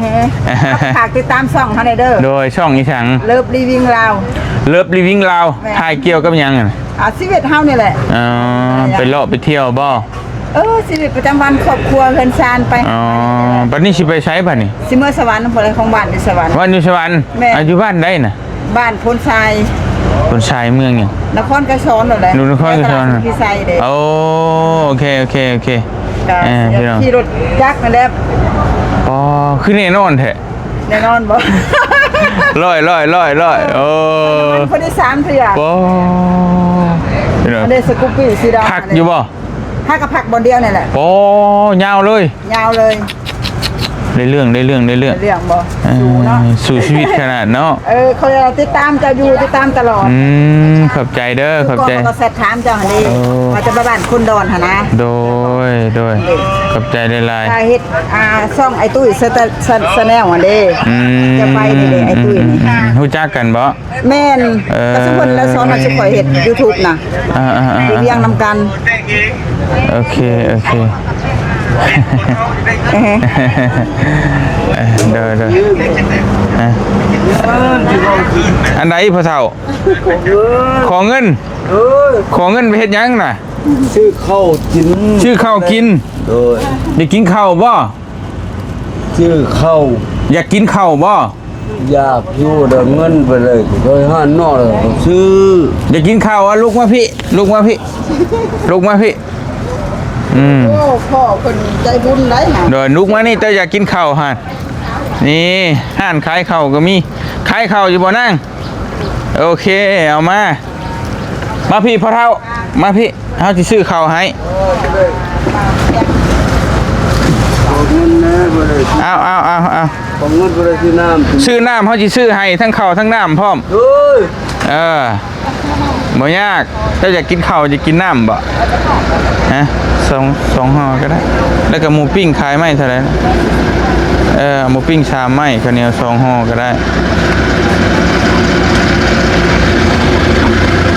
ອີ ຝາກຕິດຕາມຊ່ອງເຮົາແດ່ເດີ. ໂດຍ ຊ່ອງອີ່ຫຍັງ? Love Living Lao. Love Living Lao. ແມ່ນ. ຖ່າຍກ່ຽວກັບຫຍັງ? ອ່າ ຊີວິດເຮົານີ້ແຫຼະ. ອໍ ໄປເລາະໄປທ່ຽວບໍ່? ເອີ ຊີວິດປະຈຳວັນຄອບຄົວເຮືອນຊານໄປ. ອໍ ບັດນີ້ຊິໄປໃສບັດນີ້? ຊິເມືອສະຫວັນ ເພາະຂອງບ້ານຢູ່ສະຫວັນ. ບ້ານຢູ່ສະຫວັນ. ແມ່ນ. ອ່າ ຢູ່ບ້ານໃດນະ? ບ້ານໂພນຊາຍ. ໂພນຊາຍເມືອງຫຍັງ? ນະຄອນໄກສອນນັ້ນແຫຼະ. ນະຄອນໄກສອນ ນະຄອນໄກສອນ ນະຄອນໄກສອນ. ໂອ້ ໂອເຄ ໂອເຄ ໂອເຄ. ເອີ ພີ່ນ້ອງ ຂີ່ລົດຈັກນັ້ນແຫຼະ. ອໍ ຄືແນ່ນອນແທ້. ແນ່ນອນບໍ່? ຮ້ອຍ ຮ້ອຍ ຮ້ອຍ ຮ້ອຍ. ໂອ້ ຄົນທີ່ສາມເທື່ອ. ໂອ້ ພີ່ນ້ອງ ອັນເດສະກູປີ້ສີດຳ ພັກຢູ່ບໍ່? ຫາກໍພັກບ່ອນດຽວນີ້ແຫຼະ. ໂອ້ ຍາວເລີຍ. ຍາວເລີຍ. ໄດ້ເລື່ອງ ໄດ້ເລື່ອງ ໄດ້ເລື່ອງ ໄດ້ເລື່ອງບໍ່? ເອີ ສູ້ເນາະ ສູ້ຊີວິດຂະໜາດເນາະ. ເອີ ຂ້ອຍຕິດຕາມເຈົ້າຢູ່ ຕິດຕາມຕະຫຼອດ. ອືມ ຂອບໃຈເດີ ຂອບໃຈ. ກໍແຊັດຖາມເຈົ້າຫັ້ນເດ້. ໂອ້ ວ່າຈະໄປບ້ານຄົນດອນຫັ້ນນະ. ໂດຍ ໂດຍ ເດ້ ຂອບໃຈຫຼາຍໆ. ຖ້າເຮັດ ອ່າ ຊ່ອງອ້າຍຕຸ້ຍ Channel ຫັ້ນເດ້. ອືມ ຈະໄປນີ້ເດ້ ອ້າຍຕຸ້ຍນີ້. ອືມ ຮູ້ຈັກກັນບໍ່? ແມ່ນ. ເອີ ກໍສົມພົນລະສອນມາຊ່ວຍຂ້ອຍເຮັດ YouTube ນະ. ອ່າໆໆໆ ໄປວຽງນຳກັນ. ໂອເຄ ໂອເຄ. ເອີ ເອີ ໂດຍ ໂດຍ. ຮະ? ອັນໃດພໍ່ເຖົ້າ? ຂໍເງິນ. ເອີ ຂໍເງິນໄປເຮັດຫຍັງນະ? ຊື້ເຂົ້າກິນ. ຊື້ເຂົ້າກິນ. ໂດຍ. ໄດ້ກິນເຂົ້າບໍ່? ຊື້ເຂົ້າ. ຢາກກິນເຂົ້າບໍ່? ຢາກຢູ່ ໄດ້ເງິນໄປເລີຍ ໄປຮ້ານນອກແລ້ວກໍຊື້. ຢາກກິນເຂົ້າ ອະ ລຸກມາພີ້ ລຸກມາພີ້ ລຸກມາພີ້. ອືມ ໂອ້ ພໍ່ເພິ່ນໃຈບຸນໄດ໋ນະ. ໂດຍ ລຸກມານີ້ ເຈົ້າຢາກກິນເຂົ້າຫັ້ນ. ນີ້ ຮ້ານຂາຍເຂົ້າກໍມີ. ຂາຍເຂົ້າຢູ່ບໍ່ນາງ? ໂອເຄ ເອົາມາ. ມາພີ້ພໍ່ເຖົ້າ ມາພີ້ ເຮົາຊິຊື້ເຂົ້າໃຫ້. ຂໍເງິນແດ່ ບໍ່ໄດ້ ເອົາ ເອົາ ເອົາ ເອົາ ຂໍເງິນບໍ່ໄດ້ຊື້ນ້ຳ ຊື້ນ້ຳ ເຮົາຊິຊື້ໃຫ້ທັງເຂົ້າທັງນ້ຳພ້ອມ. ໂອ້ຍ ເອີ ບໍ່ຍາກ. ເຈົ້າຢາກກິນເຂົ້າ ຢາກກິນນ້ຳບໍ່? ຮະ ສອງ ສອງຫໍ່ກໍໄດ້. ແລ້ວກໍໝູປີ້ງຂາຍໄມ້ເທົ່າໃດ? ເອີ ໝູປີ້ງສາມໄມ້ ເຂົ້າໜຽວສອງຫໍ່ກໍໄດ້.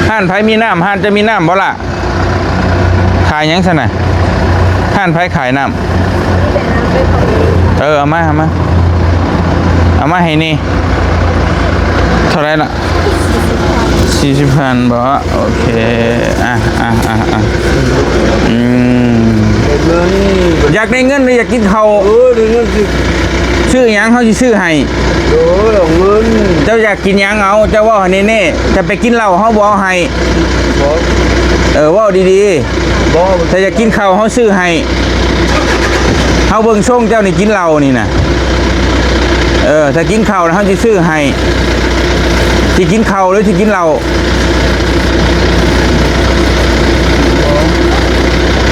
ຮ້ານໃຜມີນ້ຳ? ຮ້ານເຈົ້າມີນ້ຳບໍ່ລະ? ຂາຍຫຍັງຊັ້ນນະ? ຮ້ານໃຜຂາຍນ້ຳ? ເອີ ເອົາມາ ເອົາມາ ເອົາມາໃຫ້ແດ່. ເທົ່າໃດລະ? ສີ່ສິບພັນບໍ? ໂອເຄ ອ່ະ ອ່ະ ອ່ະ ອ່ະ ອືມ ຢາກໄດ້ເງິນ ຫຼື ຢາກກິນເຂົ້າ? ເອີ ໄດ້ເງິນຊິ ຊື້ຫຍັງ ເຮົາຊິຊື້ໃຫ້. ໂອ້ຍ ເອົາເງິນ. ເຈົ້າຢາກກິນຫຍັງເອົາ ເຈົ້າເວົ້າໃຫ້ແນ່ໆ. ຈະໄປກິນເຫຼົ້າ ເຮົາບໍ່ເອົາໃຫ້. ບໍ່ ເອີ ເວົ້າດີໆ. ບໍ່ ຖ້າຢາກກິນເຂົ້າ ເຮົາຊື້ໃຫ້. ເຮົາເບິ່ງຊົງເຈົ້ານີ້ກິນເຫຼົ້ານີ້ນະ. ເອີ ຖ້າກິນເຂົ້າ ເຮົາຊິຊື້ໃຫ້. ຊິກິນເຂົ້າ ຫຼື ຊິກິນເຫຼົ້າ?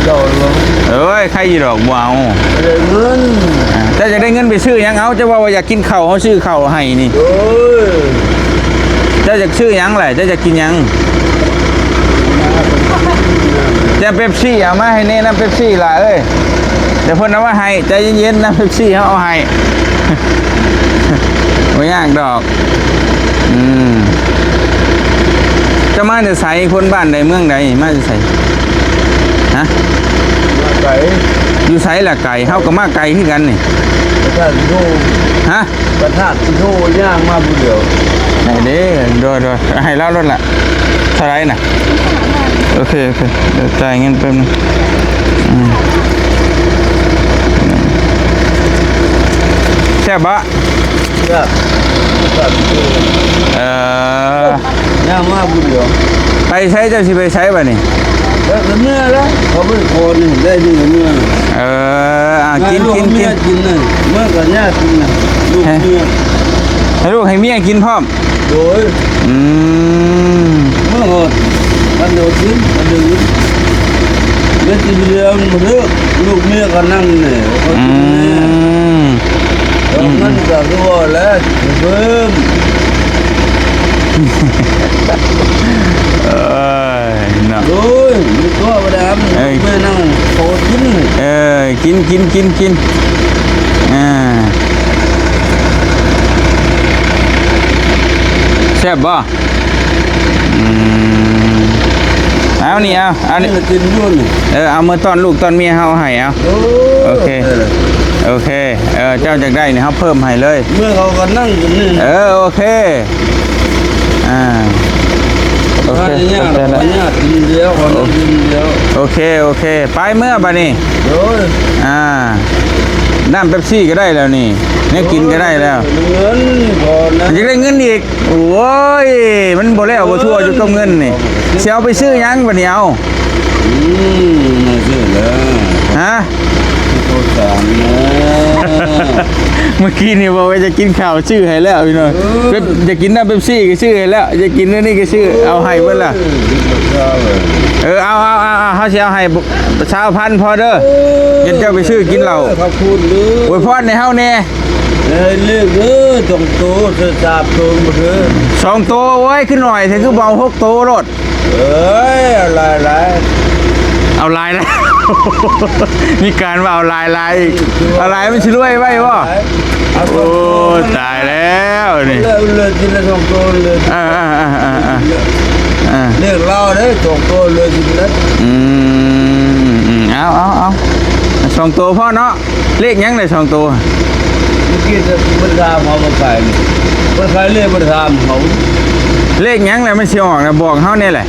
ເຫຼົ້າ. ເອີຍ ໃຄຢູ່ດອກ ບໍ່ເອົາ. ໄດ້ເງິນ. ອ່າ ເຈົ້າຢາກໄດ້ເງິນໄປຊື້ຫຍັງ? ເອົາ ເຈົ້າເວົ້າວ່າຢາກກິນເຂົ້າ ເຮົາຊື້ເຂົ້າໃຫ້ນີ້. ໂອ້ຍ ເຈົ້າຢາກຊື້ຫຍັງແຫຼະ? ເຈົ້າຢາກກິນຫຍັງ? ແຕ່ເປັບຊີ ເອົາມາໃຫ້ແດ່ ນ້ຳເປັບຊີຫຼ້າເອີຍ. ດຽວເພິ່ນເອົາມາໃຫ້ ໃຈເຢັນໆ ນ້ຳເປັບຊີເຮົາເອົາໃຫ້ ບໍ່ຍາກດອກ. ອືມ ເຈົ້າມາແຕ່ໃສ? ຄົນບ້ານໃດເມືອງໃດ? ມາແຕ່ໃສ? ຮະ ມາໄກ. ຢູ່ໃສລະໄກ? ເຮົາກໍມາໄກຄືກັນນີ້. ພະທາດສີໂທ. ຮະ ພະທາດສີໂທ ຍ່າງມາຜູ້ດຽວ. ໄດ້ເດ້ ໂດຍໆ ໃຫ້ລາວໂລດລະ. ເທົ່າໃດນະ? ໂອເຄ ໂອເຄ ດຽວຈ່າຍເງິນແປັບໜຶ່ງ. ອືມ ແຊບບໍ່? ແຊບ. ເອີ ຍ່າງມາຜູ້ດຽວ. ໄປໃສ? ເຈົ້າຊິໄປໃສບາດນີ້? ແລ້ວກໍເມືອແລ້ວ ເຂົາບໍ່ໄດ້ຂໍນີ້ ໄດ້ນີ້ກໍເມືອ. ເອີ ອ່າ ກິນ ກິນ ກິນ ກິນນະ. ເມືອກໍຍາກກິນນະ ລູກເມຍ ໃຫ້ລູກໃຫ້ເມຍກິນພ້ອມ. ໂດຍ. ອືມ ເມື່ອຮອດວັນດຽວຄືນ ວັນດຽວນີ້ ແມ່ນຊິເຫຼືອມັນບໍ່ເຖິກ ລູກເມຍກໍນັ່ງແນ່. ອືມ ເອີ ມັນກໍຄືວ່າແຫຼະ ເພີ່ມ. ເອີຍ ເນາະ ໂອ້ຍ ມີຕົວບໍ່ໄດ້ ເອີຍ ແມ່ນັ່ງໂຕກິນ. ເອີ ກິນ ກິນ ກິນ ກິນ. ອ່າ ແຊບບໍ່? ອືມ ເອົານີ້ ເອົາ ເອົານີ້ ກິນຢູ່ນີ້. ເອີ ເອົາເມືອຕ້ອນລູກຕ້ອນເມຍເຮົາໃຫ້ເອົາ. ໂອ້ ໂອເຄ ເອີ ໂອເຄ. ເອີ ເຈົ້າຢາກໄດ້ນີ້ ເຮົາເພີ່ມໃຫ້ເລີຍ. ເມື່ອເຂົາກໍນັ່ງກິນນີ້. ເອີ ໂອເຄ. ອ່າ ໂອເຄ ຂອບໃຈລະ. ໂອເຄ ໂອເຄ ໄປເມືອບາດນີ້. ໂດຍ. ອ່າ ນ້ຳເປັບຊີກໍໄດ້ແລ້ວນີ້ ແນວກິນກໍໄດ້ແລ້ວ. ເງິນກ່ອນນະ ຢາກໄດ້ເງິນອີກ. ໂອ້ຍ ມັນບໍ່ແລ້ວບໍ່ທົ່ວຢູ່ກັບເງິນນີ້ ຊິເອົາໄປຊື້ຫຍັງບາດນີ້ເອົາ? ອືມ ຊື້ແລ້ວ. ຮະ? ເຂົ້າສານແລ້ວ. ເມື່ອກີ້ນີ້ບອກວ່າຈະກິນເຂົ້າ ຊື້ໃຫ້ແລ້ວພີ່ນ້ອງ. ເອີ ຢາກກິນນ້ຳເປັບຊີກໍຊື້ໃຫ້ແລ້ວ ຢາກກິນອັນນີ້ກໍຊື້ ເອົາໃຫ້ເບິດລະ. ເອີ ເອົາ ເອົາ ເອົາ ເຮົາຊິເອົາໃຫ້ຊາວພັນພໍເດີ. ເອີ ຈັ່ງເຈົ້າໄປຊື້ກິນເຫຼົ້າ. ເອີ ຂອບຄຸນເດີ. ອວຍພອນໃຫ້ເຮົາແດ່. ເອີ ເລືອກເດີ ສອງໂຕ ສາມໂຕບໍ່ເດີ. ສອງໂຕ ໂອ້ຍ ຄືໜ້ອຍແທ້ ຄືບໍ່ເອົາຫົກໂຕໂລດ. ເອີຍ ເອົາຫຼາຍໆ ເອົາຫຼາຍໆ ມີການວ່າເອົາຫຼາຍໆອີກ. ເອົາຫຼາຍມັນຊິລວຍໄວບໍ່? ເອົາ ໂອ້ ຕາຍແລ້ວນີ້. ເລືອກ ເລືອກທີລະສອງໂຕເລີຍ. ເອີ ເລືອກລາວເດີ ສອງໂຕເລີຍທີລະ. ອືມ ເອົາ ເອົາ ເອົາ ສອງໂຕພໍເນາະ. ເລກຫຍັງໄດ້ສອງໂຕ? ເມື່ອກີ້ເພິ່ນຖາມເຮົາ ເພິ່ນຂາຍ ເພິ່ນຂາຍເລກ ເພິ່ນຖາມເຮົາ ເລກຫຍັງແຫຼະມັນຊິອອກນະ ບອກເຮົາແດ່ແຫຼະ.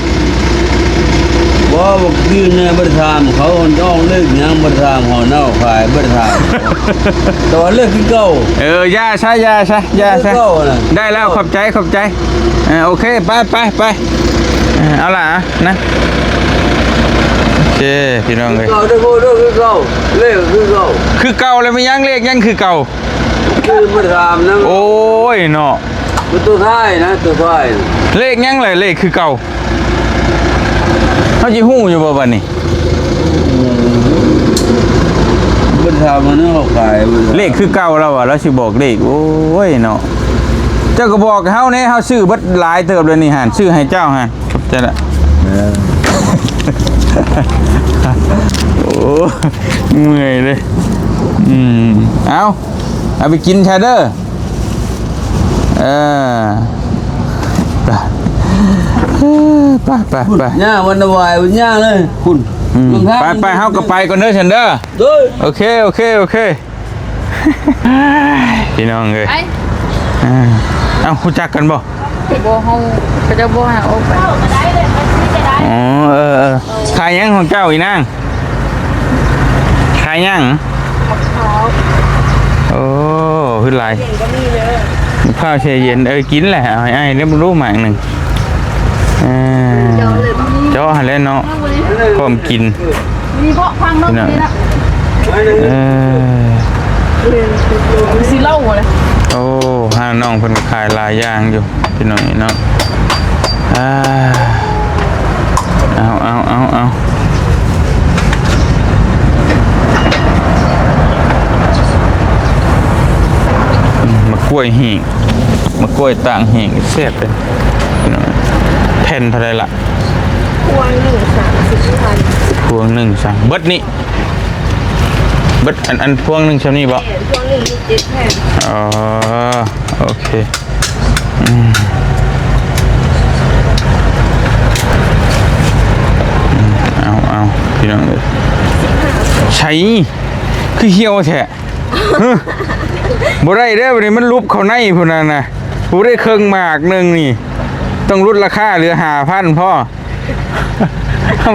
ບໍ່ ເມື່ອກີ້ນີ້ບໍ່ໄດ້ຖາມເຂົາ ມັນອອກເລກຫຍັງ ບໍ່ໄດ້ຖາມເຂົາເນາະ ຂາຍບໍ່ໄດ້ຖາມ. ແຕ່ວ່າເລກຄືເກົ່າ. ເອີ ຢ່າຊະ ຢ່າຊະ ຢ່າຊະ ຄືເກົ່ານະ. ໄດ້ແລ້ວ ຂອບໃຈ ຂອບໃຈ. ເອີ ໂອເຄ ໄປ ໄປ ໄປ. ເອີ ເອົາລະນະ ໂອເຄ ພີ່ນ້ອງເອີຍ. ຄືເກົ່າເດີ ຄືເກົ່າ ເລກຄືເກົ່າ. ຄືເກົ່າແລ້ວແມ່ນຫຍັງ ເລກຫຍັງຄືເກົ່າ? ຄືມາຖາມນຳ. ໂອ້ຍເນາະ ຕົວທ້າຍນະ ຕົວທ້າຍ. ເລກຫຍັງແຫຼະ ເລກຄືເກົ່າ? ເຮົາຊິຮູ້ຢູ່ບໍ່ບັດນີ້? ບໍ່ໄດ້ຖາມມັນເນາະ ເຂົາຂາຍບໍ່ໄດ້ ເລກຄືເກົ່າລາວວ່າ ລາວຊິບອກເລກ. ໂອ້ຍເນາະ ເຈົ້າກໍບອກເຮົາແດ່ ເຮົາຊື້ເບິດຫຼາຍເຕີບແລ້ວນີ້ຫັ້ນ ຊື້ໃຫ້ເຈົ້າຫັ້ນ. ຂອບໃຈລະ. ເອີ ໂອ້ ເມື່ອຍເດ້. ອືມ ເອົາ ເອົາໄປກິນຊະເດີ. ເອີ ໄປ ໄປ ໄປ ໄປ ຍ່າວັນນະວາຍ ຍ່າເລີຍພຸ້ນ. ອືມ ເບິ່ງທາງ ໄປ ໄປ ເຮົາກໍໄປກ່ອນເດີ ຊັ້ນເດີ. ໂດຍ ໂອເຄ ໂອເຄ ໂອເຄ ພີ່ນ້ອງເອີຍ. ໄປ ອ່າ ເອົ້າ ຮູ້ຈັກກັນບໍ່? ບໍ່ ເຮົາ ເຂົາເຈົ້າບໍ່ໃຫ້ອອກໄປ. ອໍ ເອີ ເອີ ຂາຍຫຍັງຂອງເຈົ້າອີນາງ? ຂາຍຫຍັງ? ໝາກພ້າວ. ໂອ້ ຄືຫຼາຍ. ໝາກພ້າວແຊ່ເຢັນ. ເອີ ກິນແຫຼະ ເອົາໃຫ້ອ້າຍເດີ ບໍ່ຮູ້ໝາກໜຶ່ງ. ເອີ ເຈາະຫັ້ນແຫຼະເນາະ ພ້ອມກິນ. ມີເບາະພັງເນາະ ນີ້ນະ ເອີ ຊິເລົ່າບໍ່ລະ. ໂອ້ ຮ້ານນ້ອງເພິ່ນກໍຂາຍຫຼາຍຢ່າງຢູ່ ພີ່ນ້ອງເນາະ. ອ່າ ເອົາ ເອົາ ເອົາ ເອົາ ອືມ ໝາກກ້ວຍແຫ້ງ ໝາກກ້ວຍຕາກແຫ້ງແຊບເດ້ ພີ່ນ້ອງ. ແຜ່ນເທົ່າໃດລະ? ພວງໜຶ່ງສາມສິບພັນ. ພວງໜຶ່ງສາມ ເບິດນີ້ ເບິດ ອັນ ອັນພວງໜຶ່ງຊ່ຳນີ້ບໍ່? ແມ່ນ ພວງໜຶ່ງມີເຈັດແຜ່ນ. ອໍ ໂອເຄ. ອືມ ອືມ ເອົາ ເອົາ ພີ່ນ້ອງເອີຍ. ໃສ ຄືຫ່ຽວແທ້? ຮະ ບໍ່ໄດ້ເດີ້ ບັດນີ້ມັນຫຼຸບເຂົ້າໃນພຸ້ນນະ ບໍ່ໄດ້ເຄິ່ງໝາກໜຶ່ງນີ້ ຕ້ອງຫຼຸດລາຄາເຫຼືອຫ້າພັນພໍ.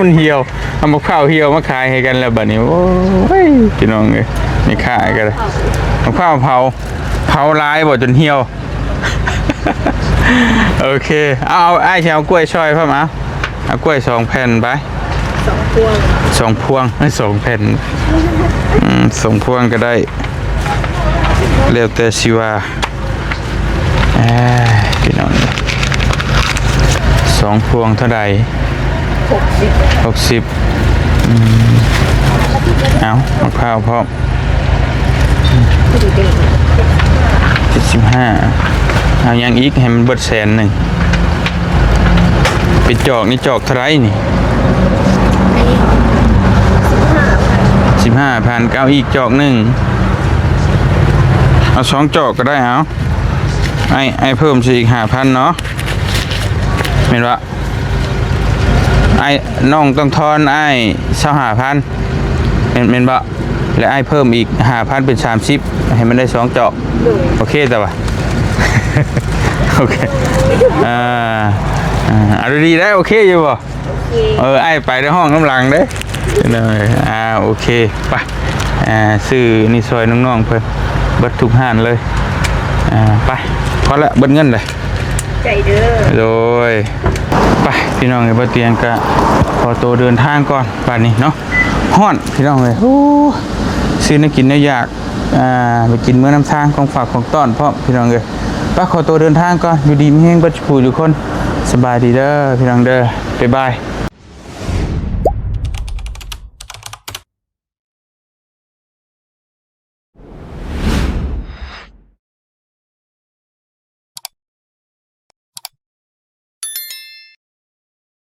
ມັນຫ່ຽວ ເອົາໝາກພ້າວຫ່ຽວມາຂາຍໃຫ້ກັນແລ້ວບັດນີ້. ໂອ້ຍ ພີ່ນ້ອງເອີຍ ນີ້ຂາຍກໍໄດ້ ໝາກພ້າວເຜົາ ເຜົາຫຼາຍບໍ່ຈົນຫ່ຽວ. ໂອເຄ ເອົາ ເອົາ ອ້າຍຊິເອົາກ້ວຍຊ່ອຍພ້ອມ. ເອົາ ເອົາກ້ວຍສອງແຜ່ນໄປ ສອງພວງ ສອງພວງ ເອີຍ ສອງແຜ່ນ. ອືມ ສອງພວງກໍໄດ້ ແລ້ວແຕ່ຊິວ່າ. ເອີ ພີ່ນ້ອງ ສອງພວງເທົ່າໃດ? ຫົກສິບ ຫົກສິບ. ອືມ ເອົາ ໝາກພ້າວພ້ອມ ເຈັດສິບຫ້າ. ເອົາຫຍັງອີກ ໃຫ້ມັນເບິດແສນໜຶ່ງ. ເປັນຈອກນີ້ ຈອກເທົ່າໃດນີ້? ອັນນີ້ສິບຫ້າພັນ ສິບຫ້າພັນ. ກໍເອົາອີກຈອກໜຶ່ງ ເອົາສອງຈອກກໍໄດ້. ເອົາ ອ້າຍ ອ້າຍເພີ່ມໃສ່ອີກຫ້າພັນເນາະ ແມ່ນບໍ່? ອ້າຍ ນ້ອງຕ້ອງທອນອ້າຍຊາວຫ້າພັນ ແມ່ນ ແມ່ນບໍ່? ແລະອ້າຍເພີ່ມອີກຫ້າພັນເປັນສາມສິບ ໃຫ້ມັນໄດ້ສອງຈອກ. ໂດຍ ໂອເຄ ແຕ່ວ່າ ໂອເຄ ອ່າ ອ່າ ເອົາດີໆໄດ໋ ໂອເຄຢູ່ບໍ່? ໂອເຄ ເອີ ອ້າຍໄປໃນຫ້ອງນຳຫຼັງເດ້. ເອີ ອ່າ ໂອເຄ ໄປ ອ່າ ຊື້ນີ້ຊ່ອຍນ້ອງໆເພິ່ນ ເບິດທຸກຮ້ານເລີຍ. ອ່າ ໄປ ພໍລະ ເບິດເງິນເລີຍ. ໃຈເດີ ໂດຍ ໄປ ພີ່ນ້ອງເອີຍ ບ່າວຕຽງກະຂໍໂຕເດີນທາງກ່ອນບາດນີ້ເນາະ. ຮ້ອນ ພີ່ນ້ອງເອີຍ ໂອ້ ຊື້ແນວກິນແນວຢາກ ອ່າ ໄປກິນເມືອນຳທາງ ຂອງຝາກຂອງຕ້ອນພ້ອມ ພີ່ນ້ອງເອີຍ. ໄປ ຂໍໂຕເດີນທາງກ່ອນ ຢູ່ດີມີແຮງເບິດສູ່ຜູ້ສູ່ຄົນ. ສະບາຍດີເດີ ພີ່ນ້ອງເດີ ບາຍບາຍ.